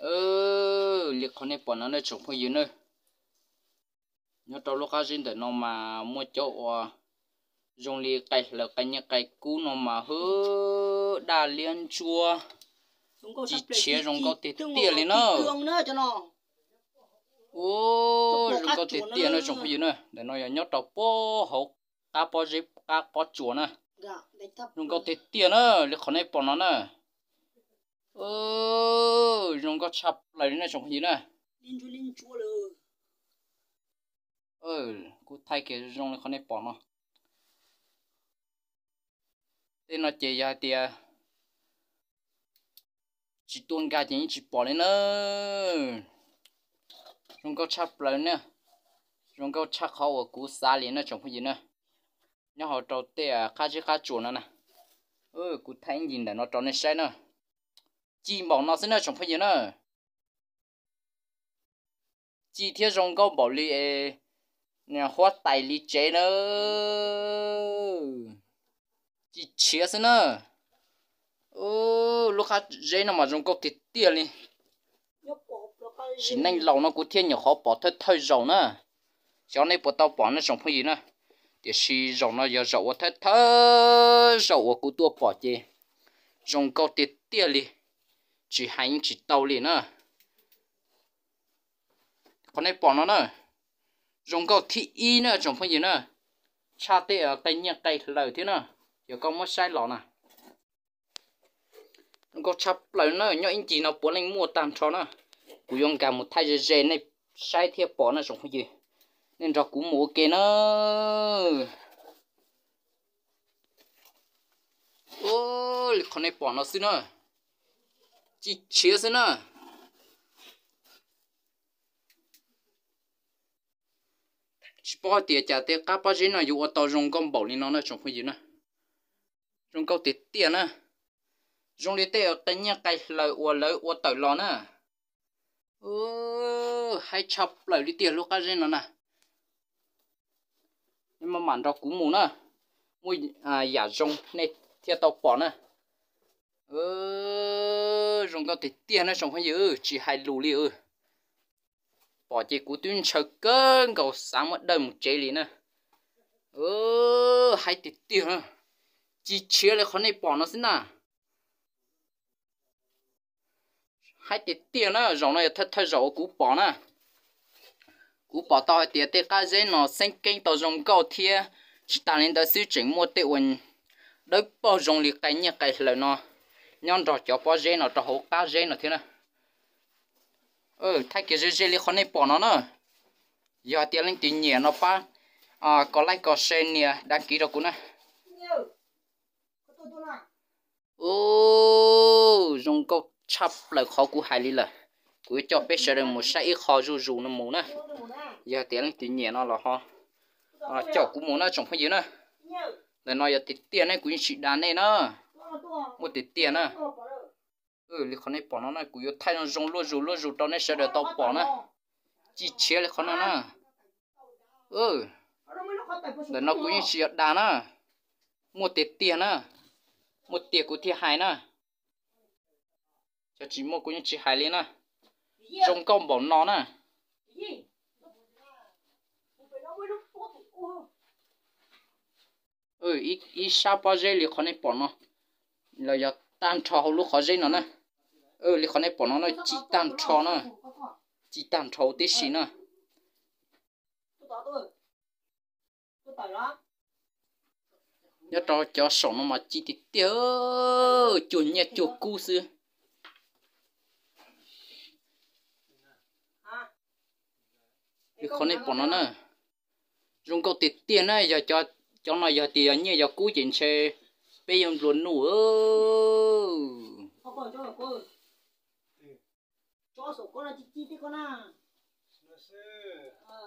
Li qhov nej pom no na tsoom phooj ywg na, nyob rau lub qab zeb ntawm no mas muaj cov uas zoo li qai hlaws qai nyiaj qai kub no mas hwb, daj liab ntsuab, ci tshiav zoo nkauj tiag tiag li na. Ua zoo nkauj tiag tiag na tsoom phooj ywg na. Ntawm no yog nyob rau puag hauv qab pob zeb qab pob tsuas na. Zoo nkauj tiag tiag na, li qhov nej pom no na. Zoo nkauj tshaj plaws li na tsoom phooj ywg na. Kuv thaij kiag zoo li qhov nej pom no. Tej no ces yog hais tias tsis tuaj nkag ces yeej tsis pom li na. Zoo nkauj tshaj plaws na, zoo nkauj tshaj qhov uas kuv xav li na tsoom phooj ywg na. Nyob hauv rau tej qab zeb qab tsuas no na, kuv thaij ib ncig ntawm no rau nej saib na. Ci npaum no xwb na tsoom phooj ywg na. Ci thiab zoo nkauj npaum li huab tais li tsev na. Ci tshiav xwb na. Lub qab zeb no mas zoo nkauj tiag tiag li. Sim neej laus no kuv thiaj nyuam qhuav pom thawj thawj zaus na. Xyov nej puas tau pom na tsoom phooj ywg na. Tiam sis zaum no yog zaum uas thawj thawj zaum uas kuv tuaj pom ces zoo nkauj tiag tiag li, tsis hais yeej tsis tau li na. Qhov nej pom no na, zoo nkauj thib ib na tsoom phooj ywg na, tshaj tej qe nyiaj qe hlaws thiab na, yog koj muab saib los na. Zoo nkauj tshaj plaws na, nyob ib ncig no puav leej muaj tag nrho na. Kuv yuav nkag mus thaij ze ze nej saib thiaj pom na tsoom phooj ywg. Nej nrog kuv mus ua ke na. Li qhov nej pom no xwb na, ci tshiav xwb na. Tsis paub hais tias cas tej qab pob zeb no yuav ua tau zoo nkauj npaum li no na tsoom phooj ywg na. Zoo nkauj tiag tiag na. Zoo li tej qe nyiaj qe hlaws uas lawv ua tawm los na. Haib tshaj plaws li tiag lub qab zeb no na. Nej maj mam nrog kuv mus na, muaj yam zoo nej thiaj tau pom na. Zoo nkauj tiag tiag na tsoom phooj ywg, tsis hais lus li. Pom ces kuv twb ntshaw kawg nkaus xav muab dawj mus tsev li na. Haib tiag tiag na, ci tshiav li qhov nej pom no xwb na. Haib tiag tiag na, zaum no yog thawj thawj zaum uas kuv pom na. Kuv pom tau hais tias tej qab zeb no xeeb keeb tau zoo nkauj thiab, tsis tas li ntawd xwb tseem muaj tej uas dawb paug zoo li qe nyiaj qe hlaws no nyob nrog cov pob zeb no rau hauv qab zeb no thiab na. Thaij kiag ze ze li qhov nej pom no na. Yog tias leej twg nyiam no pab kos like kos share nias đăng ký rau kuv na. Zoo nkauj tshaj plaws qhov kuv hais li lawm. Kuv yuav coj peb sawv daws mus saib ib qho zuj zus no mus na. Yog tias leej twg nyiam no los ho caum kuv mus na tsoom phooj ywg na. Ntawm no yog tiag tiag ne, kuv yeej tsis dag nej na. Muaj tiag tiag na. Li qhov nej pom no na, kuv yuav thaij zoo luaj zus luaj zus rau nej sawv daws tau pom na. Ci tshiav li qhov no na. Ntawm no kuv yeej tsis yog dag na. Muaj tiag tiag na. Muaj tiag kuv thiaj hais na. Cov tsis muaj kuv yeej tsis hais li na. Zoo nkauj npaum no na. Ib sab pob zeb li qhov nej pom no los yog tag nrho hauv lub qhov zeb no na. Li qhov nej pom no na, ci tag nrho na. Ci tag nrho tib si na. Nyob rau cov saum no mas ci tiag tiag, cuag nyiaj cuag kub xwb. Li qhov nej pom no na, zoo nkauj tiag tiag na. Yog cov no yog tias yog nyiaj yog kub ces ntshe peb yuav nplua nuj.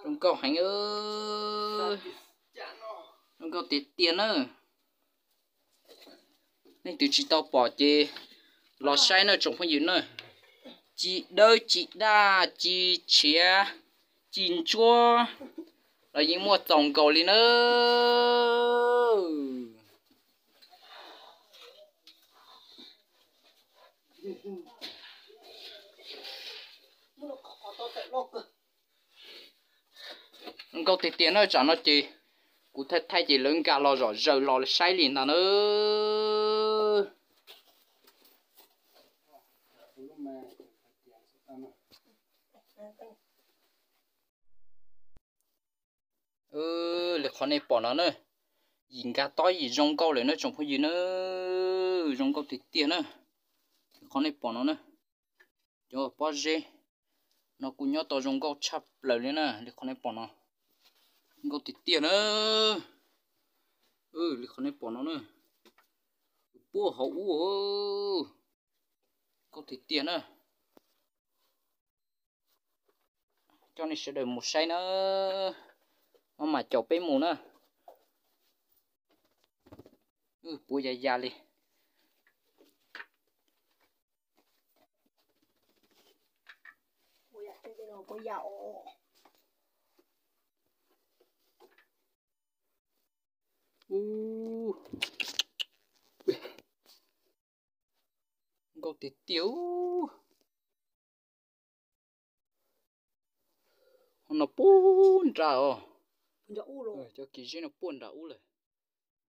Zoo nkauj heev, zoo nkauj tiag tiag na. Leej twg tsis tau pom ces los saib na tsoom phooj ywg na. Ci dawb ci daj ci tshiav ci ntsuab los yeej muaj txaus nkaus li na. Nkauj tiag tiag na, tsam no ces kuv thaij thaij ces lawv nkag los zom zaws los saib li ntag na. Li qhov nej pom no na, yim nkag tob yim zoo nkauj lawm na tsoom phooj ywg na, zoo nkauj tiag tiag na. Li qhov nej pom no na, cov pob zeb no kuj nyob tau zoo nkauj tshaj plaws li na, li qhov nej pom no, nkauj tiag tiag na. Li qhov nej pom no na, puag hauv ub, nkauj tiag tiag na. Coj nej sawv daws mus saib na, maj mam caum peb mus na. Puav ya ya li. Nkauj tiag tiag. Ho no puag nram os, cov kis zeb no puag nram ub lawm.